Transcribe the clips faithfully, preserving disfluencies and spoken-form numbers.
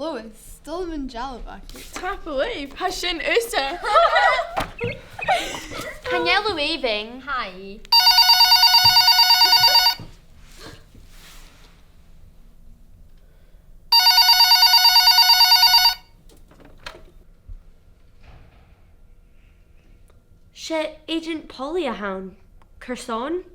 Lois, 's toil leam an dealbh agad. Tapadh leibh, tha sin thusa. Chan eil thu èibhinn. Hi. 'S e Agent Polly a th' ann. Carson? 'S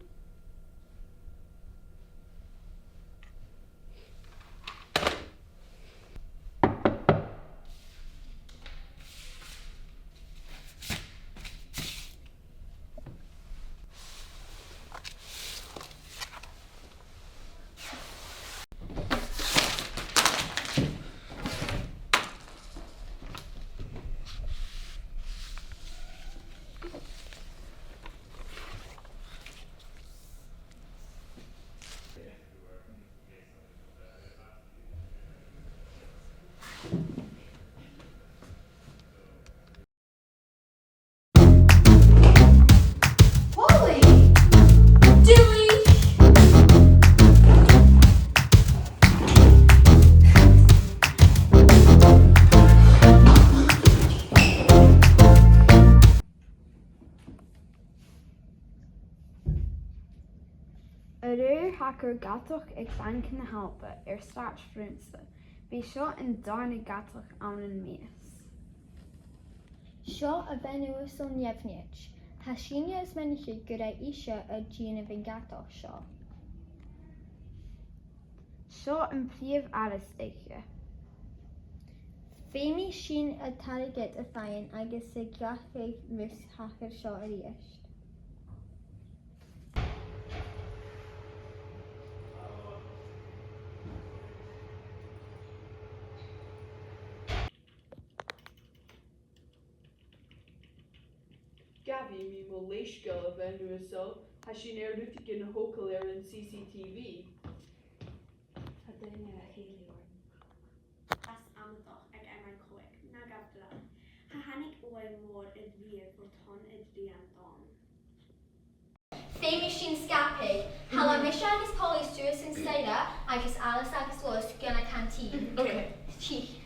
urrainn dhut a dhol gu Gàidhealtachd aig Banc na h-Alba air Stàit Fhrainsa. Bidh seo an dàrna Gàidhealtachd ann am mìos. Seo a' bhean uasal Neimhniid. Tha sinne a' smaoineachadh gur e ise a tha a' dèanamh an Gàidhealtachd seo. Seo am prìomh àras aice. Feumaidh sinn an t-airgead a dh'fhaighinn agus a ghlacadh mus tachradh seo a-rithist. Gabhaidh mi mo leisgeul, a bhean uasal, tha sinn air rudeigin a thogail air an C C T V. Tha daoine air a chèilidh oirnn. Tha e amaideach aig M I còig, na gabh dragh. Cha thàinig uair mòr a-riamh bho thàinig an rian ann. Feumaidh sinn sgapadh. Thalla mise agus Polly suas an staidhre agus Alice agus Lois gun a' chanteen. Okay. Tìoraidh.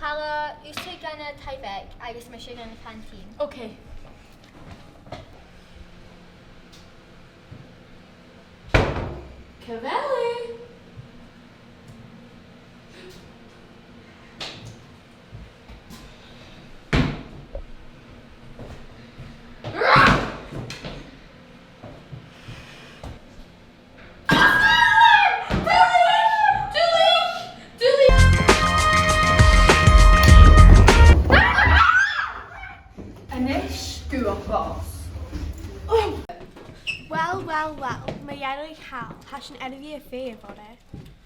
Thalla, thusa gun an taigh-bheag agus mise gun a' chanteen. Okay. Cavella! A-nis, tu a' bhàs. Well, well, well, mu dheireadh thall, tha sinn air a bhith a' feitheamh oirre.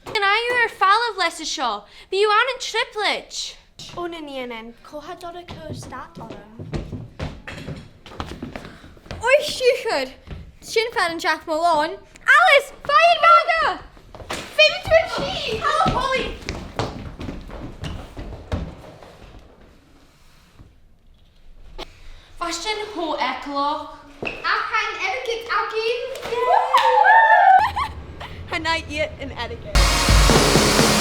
An e thu air falbh leis an seo? Bidh thu ann an trioblaid. O, na nigheanan, cò tha dol a chur stad orm? Oi, siuthad! Sin far an deach mo lòn. Alice, faigh an bàta! Feumaidh tu an tì! Halò, Polly! Bha sin cho eagalach. Ach tha an t-airgead againn. Chan fhaigh iad an t-airgead.